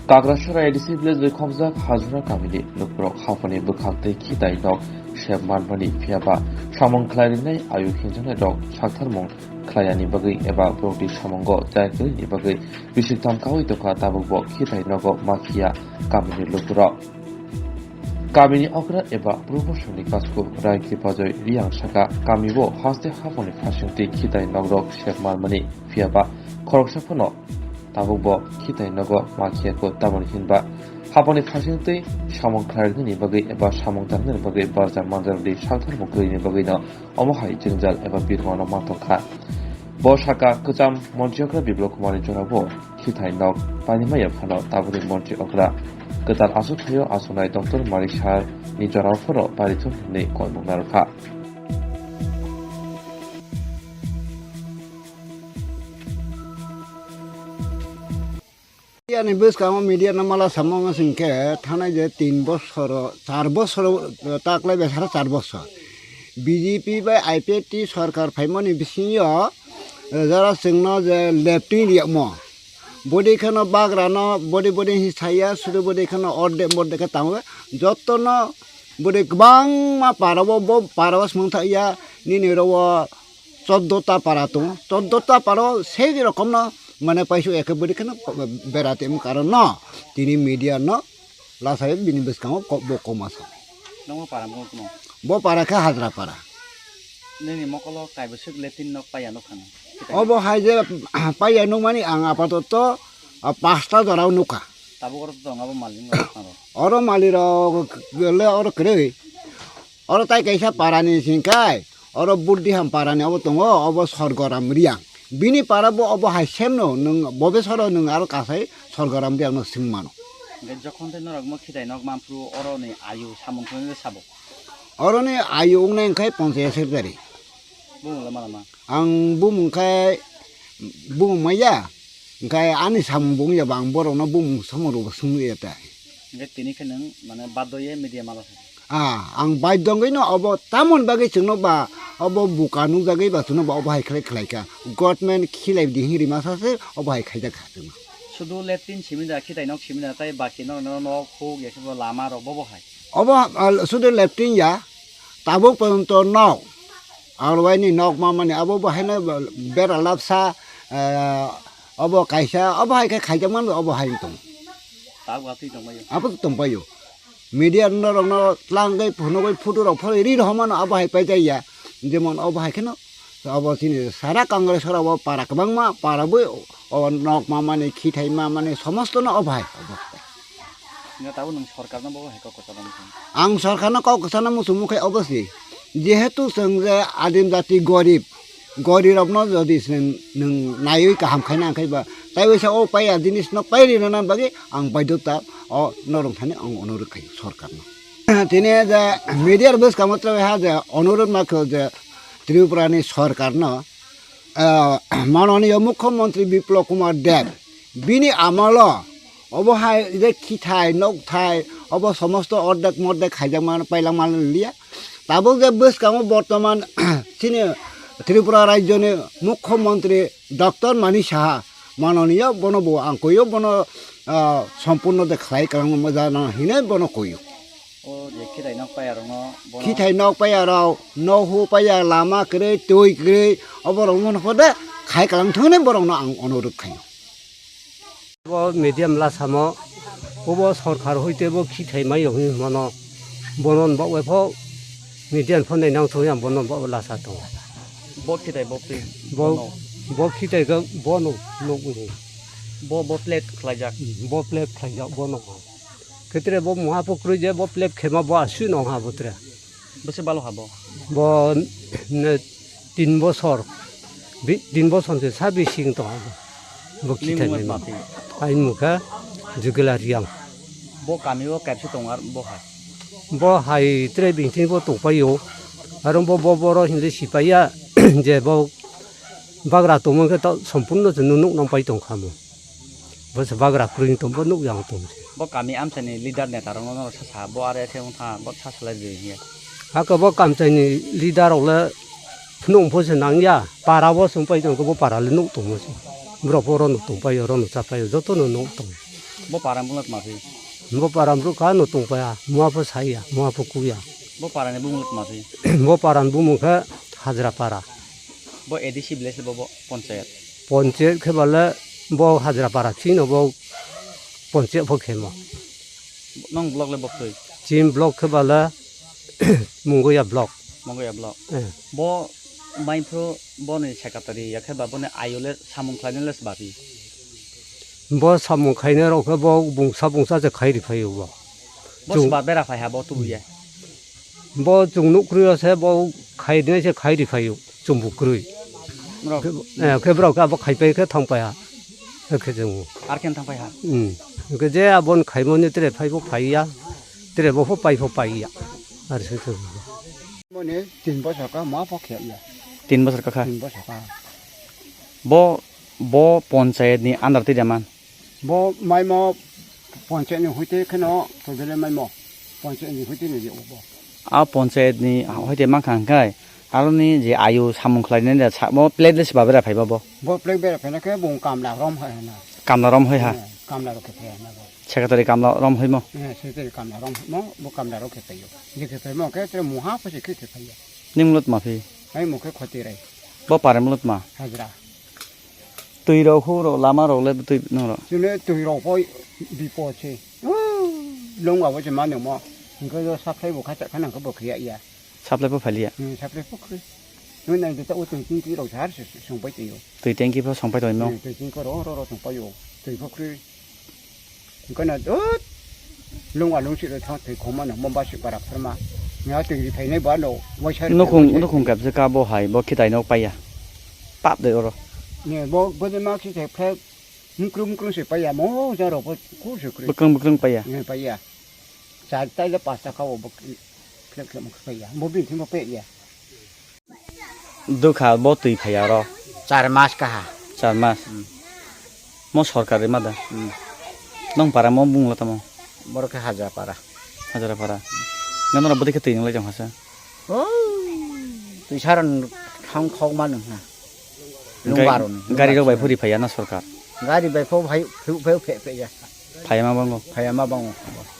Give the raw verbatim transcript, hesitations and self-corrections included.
Kakrasora A D C village bai khobjak Hajra kamini lukurok haphani bwkhak tei khitai nok sep manmani, phiyaba samung khlai rinai ayu hinjaknai rok saktharmung khlaiyani bagwi eba borokni samungo chaya kwrwini bagwi bisingtham kaui tongkha, tabukbo khitai nogo makhiya kamini lukurok. Kamini okra eba Purbo Soni Kasku Raiki Bajoi Riyang saka, kamio haste haphani phasingtwi khitai nokrok sep manmani, phiyaba khoroksa phano tabukbo khitai nogo makhiya kho, tamoni hinba haphani phasingtwi samung khlairokni bagwi eba samung tangnani bagwi barja manjarokni saktharmung kwrwini bagwino omo hai jwngjal eba birmano mantongkha. Bo saka kwcham montri okra Biplab Kumarni jorabo khithai nok painimaya phano tabukni montri okra kwtal achukthai-o achuknai Doctor Manik Saha ni jorao phano pairithun hwnwi koimung narwkha. Media ni bwskango media no mala samung wngkha hwnkhe thanai je tin bosor, char bosor, taklai besara char bosor B J P bai I P F T sorkar phaimani bisingo, eh, jara chwngno je lefting riyakmo, bodi kheno bagrano bodi bodi hi saya, sudu bodi kheno ordek mordek khe tango, jotono bodi kwbangma parao bo parao swmwng thakya nini oro o choddo ta para tongo, choddo ta para o sei rokomno mane paisa eke bwrwi kheno bera tongma karon no tini media no lachai bini bwskango ko-, bo koma sa. Nokno para mung kuno? Bo para khe Hajra para. Nini mokolo kaibwswk latrine nok paiya nukha no? Obo hai je paiya nukmani ang apatoto, ah, pasta jorao nukha. Tabuk oro to tongo abo malik rok. Oro malik rok le oro kwrwi. Oro tai kaisa parani singkai, oro Buddiham parani obo tongo, obo Sorgoram Riyang. Bini para bo obo hai semno, nwng bobe soro nwng aro kasai Sorgoram Riyangno swng mano. Hwnkhe jokhon tei norok mo khitai nok manphru oroni ayu samung thangwi sabo? Oroni ayu wngnai hwnkhe ponchayat secretary. Bumung le malama? Ang bumung khai bumung maya, khai ani samung bung ya bang borok no bumung samung rok sung ya ta. Hingke tini khe nwng mane baddo ye media mala sa. Ah, ang baddo wngwi no obo tamon bagwi chwngno ba obo buka nukjagwi ba chwngno ba obo hai khlai khlai kha. Government khilai di hini rima sa se obo hai khaijak kha chwngno. Sudu latrine simi da, khitai nok simi da, tai baki no, no, nok huk ya khe bo lama rok bo bo hai. Obo, ah, sudu latrine ya, tabuk porjonto nok. Arwaini nok mamani abo bo haino bera lapsa, eh, obo kaisa, obo hai khe khaijakmani obo hai tong. Tabuk atwi tongbaio. Abo tongbaio. Media norokno tlangwi phunugwi photo rok phorwi ri rohormano abo hai paijak ya. Jemon obo hai kheno obo chini sara Congress oro obo para kwbangma para bo obo nok mamani, khithai mamani somostono obo hai obo. Nga tabuk nwng sorkarno bo hai kok kwcharo muchung? Ang sorkarno kok kwcharo muchungmung khe obo se, jehetu chwng je adim jati gorib, gorib rokno jodi se nwng naiwi kaham khaina hwnkhe ba, tai waisa o paiya jinisno pai rinani bagwi ang baidhota o norok thani ang onurok khaio sorkarno. Tini je media bwskango tei ha je onurok ma khe je Tripura ni sorkarno, ah, mananiya Mukhyamantri Biplab Kumar Deb, bini amolo obo hai je khithai, nokthai, obo somosto ordek mordek khaijakma, pailangma liya. Tabuk je bwskango bortoman chini Tripura rajyoni Mukhyamantri Doctor Manik Saha, mananiya bono bo ang koyo bono, ah, sompurno de khlai kwlangma jana hinwi bono koyo. O je khitai nok paiya rokno bono. Khitai nok paiya rok, nok hu paiya, lama kwrwi, twi kwrwi, obo rok no pho de khai kwlang thwngwi borok no ang onurok khaio. Bo medium la samo, obo sorkar hoite bo khitai mai rok hinwi mano, bono bo we pho medium pho nai nang thung yang bono bo la sa tong. Bo khitai bo pi. Bo, bono. Bo khitai ga bono nok ni. Bo, bo plate khlaijak. Bo plate khlaijak bono. Khe tre bo muha pho kwrwi je bo plep khema bo asui nong ha bo tre. Bwswk balo ha bo? Bo ne tin bosor. Bi-, tin bosor se sa bising tong ha bo. Bo khitai mung mai ma ma. Pi? Ai mukha Jugila Riyang. Bo kami o kaisa tong ar bo hai? Bo hai tre bini thing bo tong pai o. Aro bo, bo boro hinle si pai ya je bo bagra tongmani khe ta sompurno se nuk nang pai tong kha mo. Bo se bagra kwrwini tong, bo nuk yang tong. Bo kami amchaini leader neta rokno norok sa sa, bo are khe wng tha, bo sa salai rw hiya. Hakhe bo kamchaini leader rok le phunuk pho se nang ya, para bo se wng pai tong khe bo para le nuk tong se. Borok pho oro nuk tong pai, oro nuk cha pai, joto no nuk tong. Bo para ni bumung le tma phi? Bo para ni bumung kha no tong paya, mua pho saya, mua pho kuya. Bo para ni bumung le tma phi? Bo para ni bumung khe Hajra para. Bo A D C village le bo, bo panchayat? Panchayat khe bale bo Hajra para chino bo panchayat pho khemo. Nong block le bo twi? Chin block khe bale Mongoya block. Mongoya block. Eh. Bo mai phuru boni secretary ya khe ba boni ayo le samung khlainai le sbapi? Bo samung khainai rok khe bo bungsa bungsa se khai ri phaio bo. Bo Chung- sba bera phai ha bo tubuya? Bo chung nuk krwi se bo khainai se khai ri phaio, chung bu krwi. Borok- Eh, khe borok abo khai pai khe thang pai ha. Khe chung. Ar khe thang pai ha? Hmm. Khe je abon khaimoni tere phai bo phai ya. Tere bo pho pai pho pai ya. Ar se chung. Mone tin bosor ka ma pho khe ya. Tin bosor ka kha? Tin bosor ka. Bo, bo panchayat ni under twi da man? Bo maimo panchayat ni huite kheno todele maimo panchayat ni huite ni bo. A panchayat ni huite mankha hwnkhe aroni je ayo samung khlainai da sa-, bo plate le sba bera phaiba bo? Bo plate bera phaina khe bo kamla rom hai hana. Kamla rom hai ha? Eh, kamla rok khe phai hana bo. Secretary kamla rom hai mo? Eh, secretary kamla rom hai mo, bo kamla rok khe phaio. Je khe phaimo khe tre muha pho se khe khe phaio. Ning mung le tma phi? Ai mung khe Khoti Rai. Bo para mung le tma? Hajra. Twi rok, hu rok, lama rok le twi nang rok? Chini twi rok bo bipo se. Lung abo se ma nang mo. Hingke jo supply bo kha cha kha nang khe bo khiya ya. Supply bo phaliya? Hmm, supply bo khri. Nung nai jeta o twi tin ki rok har se song pai twi yo. Twi tanki pho song pai twi mo? Hmm, twi tin ko ro ro ro song pai yo. Twi bo khri. Hingke na dot. Lung a lung si ro thang twi khoma nang mo ba si para pharma. Nya twi ri thai nai ba no. Waisa ri Nukhung, thai nukhung kap je ka bo hai, bo khitai nok paiya. Pap de oro. Ne, bo, bo de mak si thai phe, mukrung mukrung se paiya, mo, ja rok bo, ku se kri. Bukrung bukrung paiya. Ne, paiya. Char tai le pasta ka bo, bo, khlem khlem khe paiya. Bo bin thimo paiya. Dukha bo twi phaiya oro. Char mas kaha. Char mas. Hmm. Mo sorkar rima da. Hmm. Nong para mo bung la tamo. Borok khe Hajra para. Hajra para. Nang nora bwdwi khe twi nang lai jong hasa. Oh, twi saron thang khok ma nung na. Lung Gari, baro ni, lung gari rok bai baro phuri phaiya na sorkar? Gari bai pho phai, phai, phai, phai, phai ya. Phaiya ma bango? Phaiya ma bango.